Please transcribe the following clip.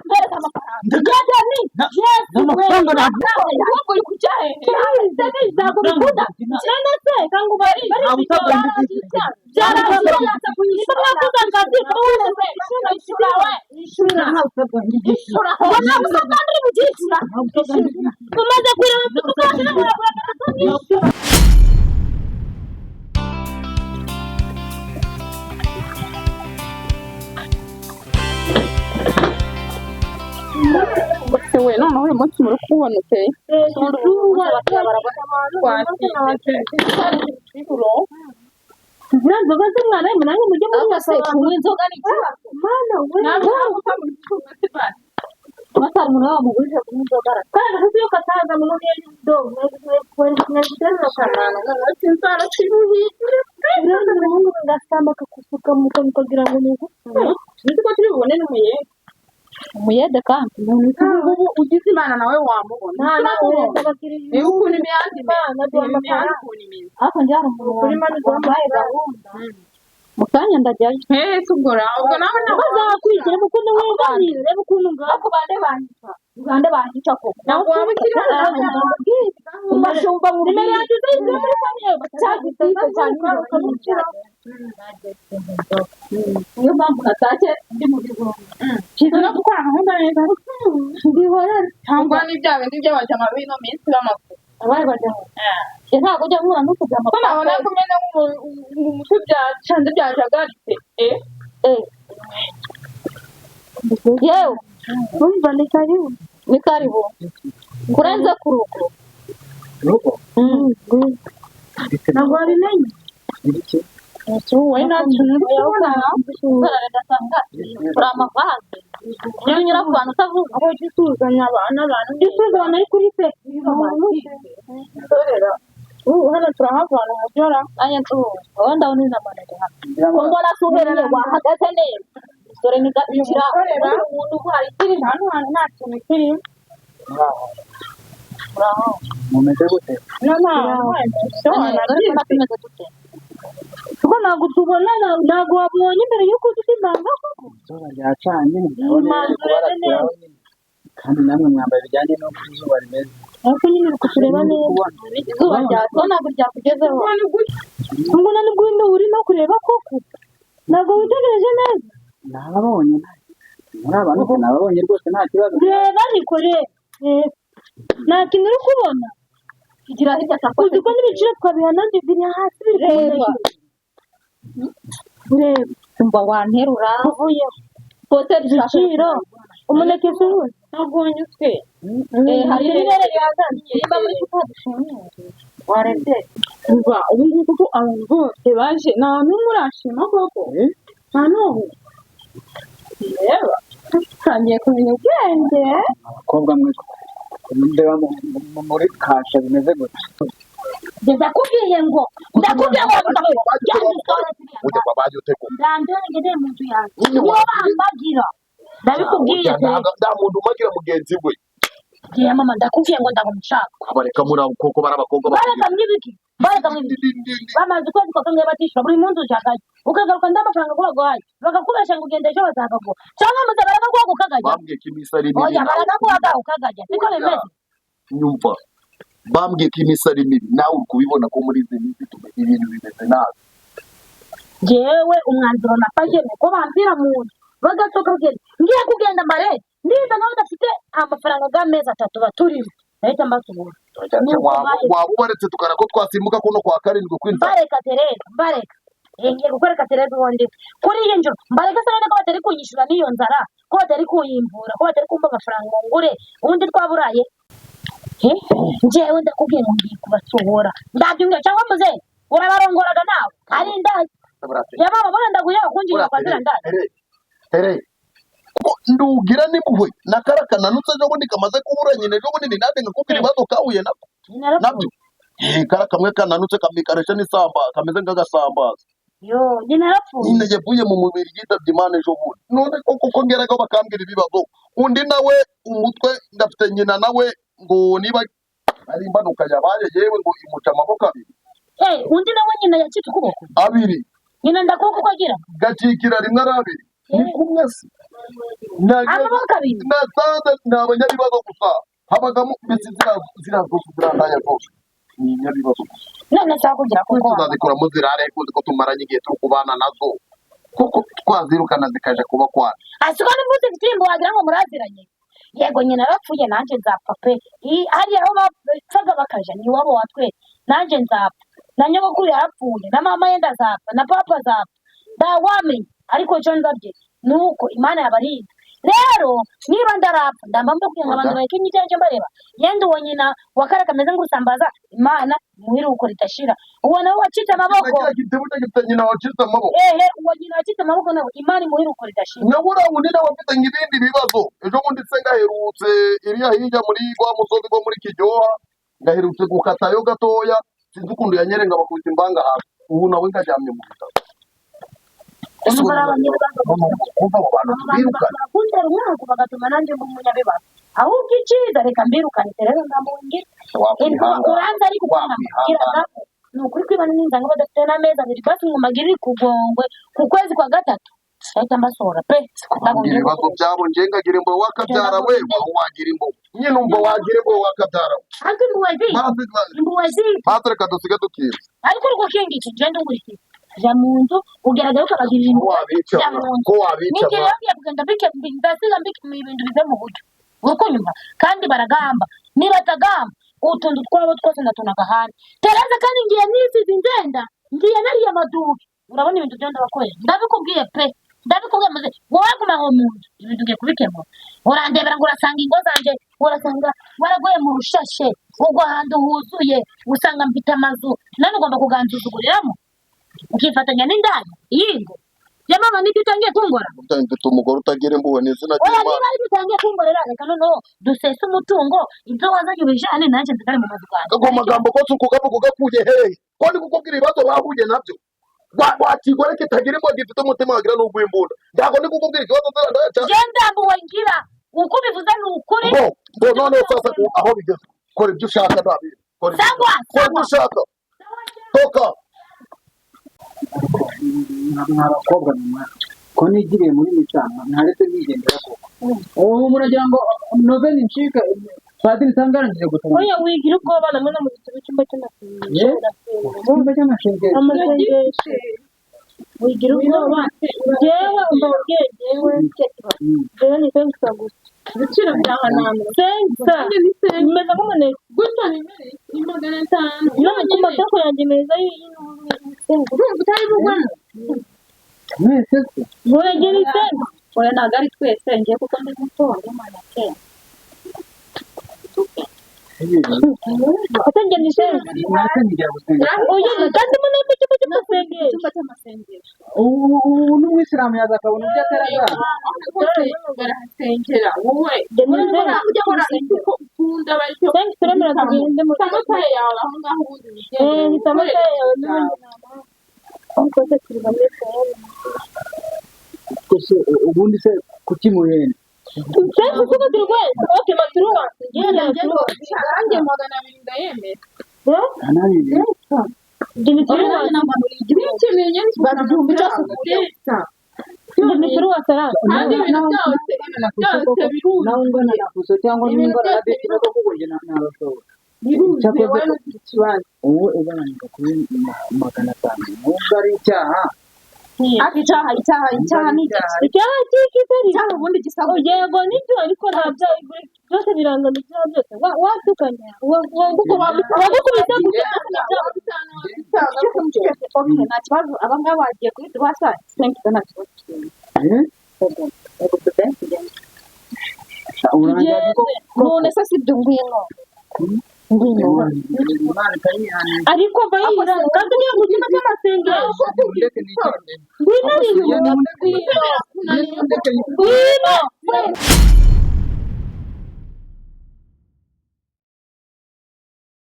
Mpereza amafaranga. N'amafaranga ntabwo uri kujya hehe? Ntabwo bikunda. None se kanga ubari byarangiye kuyishyura, mwakoze akazi. Ishyura we, ishyura, ishyura. Ntabwo usanga uri bubyishyura. Tumaze kureba, tukishyura. Se we, noneho uyu munsi muri kuwubona uteye? Ziriya nzoga z'umwana we, nange mujye muri Se kunywa inzoga ni ikibazo? Mana we! Batari umuntu wamugurije kunywa inzoga ara Kandi kuko iyo kataza mu none do guterura Kamana, noneho sinzara kibuhire. Uriya muhungu ngasamba akakusuka mu kanwa ukagira ngo ni ugupfa. Nzi ko turi bubone n'umuyede. Umuyede kandi? Ubu ugize Imana nawe wamubona. Nta Turamubona. abakiriya. Reba ukuntu imihanda imeze. Imana duha Reba imihanda amafaranga. ukuntu imeze. Ariko njye hari umuntu Kuri Imana duha wambaye amafaranga. gahunda, mu kanya ndajyayo. Hehe se ubwo ra ubwo nawe ntabwo Bazakwigira, reba ukuntu wegamiye, reba ukuntu ngaho. Ariko bande banyica, bande banyica koko? Ntabwo waba ukiri hano. Umashumba mu Nimero yanjye uzayishyira muri fone yawe. Cya gitipe cya nijoro, niyo mpamvu natashye ndi mu bihumbi. Cyiza no gukora gahunda neza. Mbihorere. Cyangwa ni bya bindi by'abajama b'ino minsi b'amaguru. Abaye bajama, njye ntabwo ujya nkura n'utujama. Ko nabona ko umeze nk'umutwe byacanze, byajagaritse, eh. Eh, yewe. Urumva ni karibu. Ni karibu kurenze ku rugo. Urugo? Ntabwo wabimenye. Wowe nta kintu uri kubona. Ndasanga uri amavaze iyo unyura ku bantu utavuga. Aho ujya usuhuzanya abantu abantu. Ujya usuhuza abantu ari kuri pe. Dorera ubu hano turahavana umujyora. Nanjye ncuruza, wowe ndabona inamanage hano ko mbona se uhereye wahagaze neza, dore ni Uyu gakira. mukorera. Umuntu ubu hari ikirimo. Hano hantu nta kintu kirimo. Muraho? Mumeze gute? No nta Dore ko tumeze dute? Kuko ntabwo tubona, ntabwo wabonye mbere y'uko uzi impanga koko. Izuba ryacanye, ndabona Manzi, riri kubarasiraho nyine, kandi namwe mwambaye bijyanye n'uko izuba rimeze. Ariko nyine uri kutureba Muri neza. kubona. Izuba ryatwo ntabwo ryakugezeho. Ngo na nubwo wenda uri no kureba koko ntabwo witegereje neza. Nababonye, muri abantu nababonye rwose, nta kibazo. Reba ariko, reba, reba, nta kintu uri kubona. Igira hirya Uzi ko n'ibiciro twabihananze biri hasi, biri ku Reba. muneke. Reba. Umva, wanterura. Uvuyeho. Hoteli. Ibiciro, umuneke si uwuhe? Ntabwo wanyuzwe. Hari Ibere rihagaze. Niba muri kutadushimye warebye. Umva, ubu ngubu kuko abantu bose baje, nta n'umwe urashima koko. Eh? Nta n'ubu reba tangiye kumenya ubwenge. Abakobwa mwe, ndeba muri kasha bimeze gute? Njye ndakubwiye ngo, ndakubwiye ngo Ujya kwa baje utegura. Ndambere ngende mu nzu yanjye niyo bambagira, ndabikubwiye pe. Nta muntu umagira mugenzi we. Ngiye mama, ndakubwiye ngo ndamushaka. Abareka muri abo koko bari abakobwa. Bareka mwibiki, bareka mwibiki. Bamaze ukwezi kwa kangahe batishyura? Buri munsi ushakayo ukagaruka nda amafaranga ko baguhaye, bakakubesha ngo ugende ejo bazakaguha, cyangwa muze barakaguha ukagajya. Bambwiye ko iminsi ari mibi. Oya. Nawe Barakaguha ukagajya, siko bimeze? Nyumva, bambwiye ko iminsi ari mibi, nawe uri kubibona ko muri izi minsi ibintu bimeze nabi. Jewe umwanzuro nafashe ni uko bambwira mu nzu bagasohoka bagenda, ngiye kugenda mbare ndiza nkaho badafite amafaranga y'amezi 3 baturimo, ndahita mbasubura. Nuko Waba ubaretse tukara ko twasimbuka kuno kwa karindwi kw'inzara. Mbareka Tereza, mbareka. Ngiye gukwereka Tereza ubundi kuri iyi njoro mbareka se none ko batari kunyishyura n'iyo nzara, ko batari kuyimbura, ko batari kumpa amafaranga ngo ngure ubundi twaburaye. Eh, njyewe ndakubwiye ngo ngiye kubasohora, ndabyumva cyangwa muze urabarongoraga nawe ari indaya ya mama bona ndaguye kunjira kwa zira ndaya. Tere kuko ndugira n'impuhwe na kara kananutse ejo bundi kamaze kubura nyina ejo bundi, ninande nkakubwira ibibazo kahuye nako nabyo. Eh, kara kamwe kananutse kamikaresha n'isamba kameze nk'agasambaza. Yo, nyina yarapfuye? Nyine yavuye mu mubiri, yitabye Imana ejo bundi. None koko ko ngeragaho bakambwira ibibazo, undi nawe umutwe ndafite nyina nawe ngo niba ari impanuka yabaye, yewe ngo imuca amaboko abiri. Eh, undi nawe nyina yacitse ukuboko? Abiri. Nyina ndakuka uko agira. Gacikira rimwe ari abiri ni kumwe se. Amaboko abiri. Nasanze ni abanyabibazo gusa, habagamo mbese ziriya zose, ziriya ndaya zose ni inyabibazo gusa. None se kugira kuko Tuzazikuramo zirare kuzi ko tumaranye igihe turi kubana nazo, kuko twazirukana zikaja kuba kwana. Asiko n'imbuzi ifite imbo wagira ngo muraziranye. Yego, nyina arapfuye, nanjye nzapfa pe. Hariya aho bapfaga bakaja ni iwabo wa twese, nanjye nzapfa, na nyogokuru yarapfuye, na mama yenda azapfa, na papa azapfa, ntawamenya. Ariko icyo nzabye ni uko Imana yabarinda. Rero niba ndarapfa, ndamba mbabwira ngo abantu bareke ibyanjye mbareba. Yenda uwo nyina wa kare kameze nk'urusambaza, Imana imuhe iruhuko ridashira. Uwo nawe wacitse amaboko. Kiriya gitebo gifite nyina wacitse amaboko. Ehe, uwo nyina wacitse amaboko nawe Imana imuhe iruhuko ridashira. Nawe uriya wundi nawe afite ibindi bibazo. Ejo bundi se ngaherutse iriya hirya muri rwa musozi rwo muri Kiryoha, ngaherutse gukatayo gatoya, sinzi ukuntu yanyerenga bakubita imbanga hasi, ubu nawe ngaryamye mu bitaro. Ese Urumva ari abanyabibazo. Kumva abo bantu Abantu tubirukane. bakundera umwaka bagatuma nanjye mba umunyabibazo. Ahubwo icyiza, reka mbirukane rero, ndamubwira. Wakwihangana. Uranze, ariko uko namubwira Wakwihangana. nabo ni ukuri kwibana n'inzanga badafite n'amezi 2, basi ngo mbagirire ikigongwe ku kwezi kwa gatatu, ahita mbasohora pe. Ntabwo Kubwira ngiye ibibazo gukoresha. byabo, nge ngagira imbohe wakabyara we, waho wagira imbohe nyine, umva wagira imbohe wakabyara we. Ariko impuhwe ziki? Maze Impuhwe ziki? Maze reka dusige dukinze. Ariko uri gukinga iki? Genda ungura iki, jya mu nzu ugerageza ukabagirira Ko impuhwe. wabica. Jya mu nzu. Ko wabica. N'igihe rero ngiye kugenda mbike, ndasiga mbike ibintu bive mu buryo, uri kunyumva? Kandi baragamba, nibatagamba utuntu twabo twose ndatunaga ahandi. Tereza, kandi ngiye nisize ingenda, ngiye nariye amaduki, urabona ibintu byo ndabakorera, ndabikubwiye pe, ndabikubwiye. Maze wowe guma aho mu nzu, ibintu ugiye kubikemura. Urandebera ngo urasanga ingo zanjye, urasanga waraguye mu rushashe, ugwa ahantu huzuye, usanga mfite amazu, none ugomba kuganzuzuguriramo ukifatanya n'indaya yingo ya mama. Nibyo utangiye kungora. Mfite umugore utagira impuhwe, ni izina Oya. ry'Imana. Niba aribyo utangiye kungorera, reka noneho dusese umutungo, ibyo wazanye ubijane, nanjye nsigare mu mazu yanjye. Ago magambo kose ukugavuga ugakuye hehe, ko ndi kukubwira ibibazo bahuye nabyo? Wa kigore kitagira impuhwe, gifite umutima wagira n'ugwimbunda, ntabwo ndi kukubwira ikibazo ziriya ndaya cyane. Njye ndambuwe ngira uko ubivuze ni ukuri. Ngo noneho sasa aho bigeze, kora ibyo ushaka, ntabizi, kora ibyo Sawa. kora ibyo Sawa. ushaka, toka. Mwa bakobwa mwe, ko nigiriye muri micana, ntaretse nkigendera koko. Ubu muragira ngo noveni ncike, padiri nsanga yarangije gusoma? Oya, wigira ubwoba, namwe no mu gitabo cyumba cy'amasengesho. Ye? Urasenga. Icyumba cy'amasengesho. Amasengesho, wigira ubwoba. Jewe umva ubwiye, jewe jewe ni sensa gusa. Ibiciro byahanamura. Sensa bimeze nk'umuneke. Gutya bimere ni 500. None ku matako yanjye meza y'insenga. Urumva utari bugwemo. Mwese se? Muragira isenga. Oya, ntabwo ari twese, ngiye kuko ndi muto, ndi umwana kera. Ate njye ni sensa. Mwese nijya gusenga. Oya, kandi muri mu cyumba cy'amasengesho. Icyumba cy'amasengesho. Ubu n'umwisilamu yaza akabona ibyo atera. Hose barahasengera wowe. Njye ni Urabona sensa. ujya ukora icyo uko ukunda baricyo. Sensa, turemera tugende mu Hitamo taye yawe aho ngaho ubundi wigendere. Hitamo wikorere taye yawe ibintu n'ubundi byawe. ni amahoro. Twese turi bamwe turabona. Ese ubundi se kuki muhenda? Sensa uko turi kwezi. Okay, maturuwa. Njye maturuwa. Nanjye 200 ndayemera. Eh? Nabiri. Njye ni turuwa. N'ikintu nyine Igihumbi cyose. Njye ni turuwa saranga. Kandi ibintu byose biruzuye. Nawe ungana na Fuso cyangwa Ibintu n'ungana na byose Betty nako, kuko njye nabashobora. Biruzuye. Cyakoze Wowe ntugire ikibazo. Wowe ugabanuka kuri 500 nubwo ari icyaha. Ariko icyaha ni iki? Icyaha cy'iki se? Icyaha ubundi gisa Oh, yego nibyo, ariko nta byaha byose birangana, ibyaha byose watukanye wagukubise gusa ibyaha. Okay, nta kibazo, aba ngaba bagiye kuri duhasa senki, nta kibazo. Eh? Urangira ko None se sibyo? Ngwino, ngwino. Imana ikayihanira. Ariko bayira kandi niyo mu cyumba cy'amasengesho. Mundeke nigende. Ngwino rero. Mundeke. Ngwino.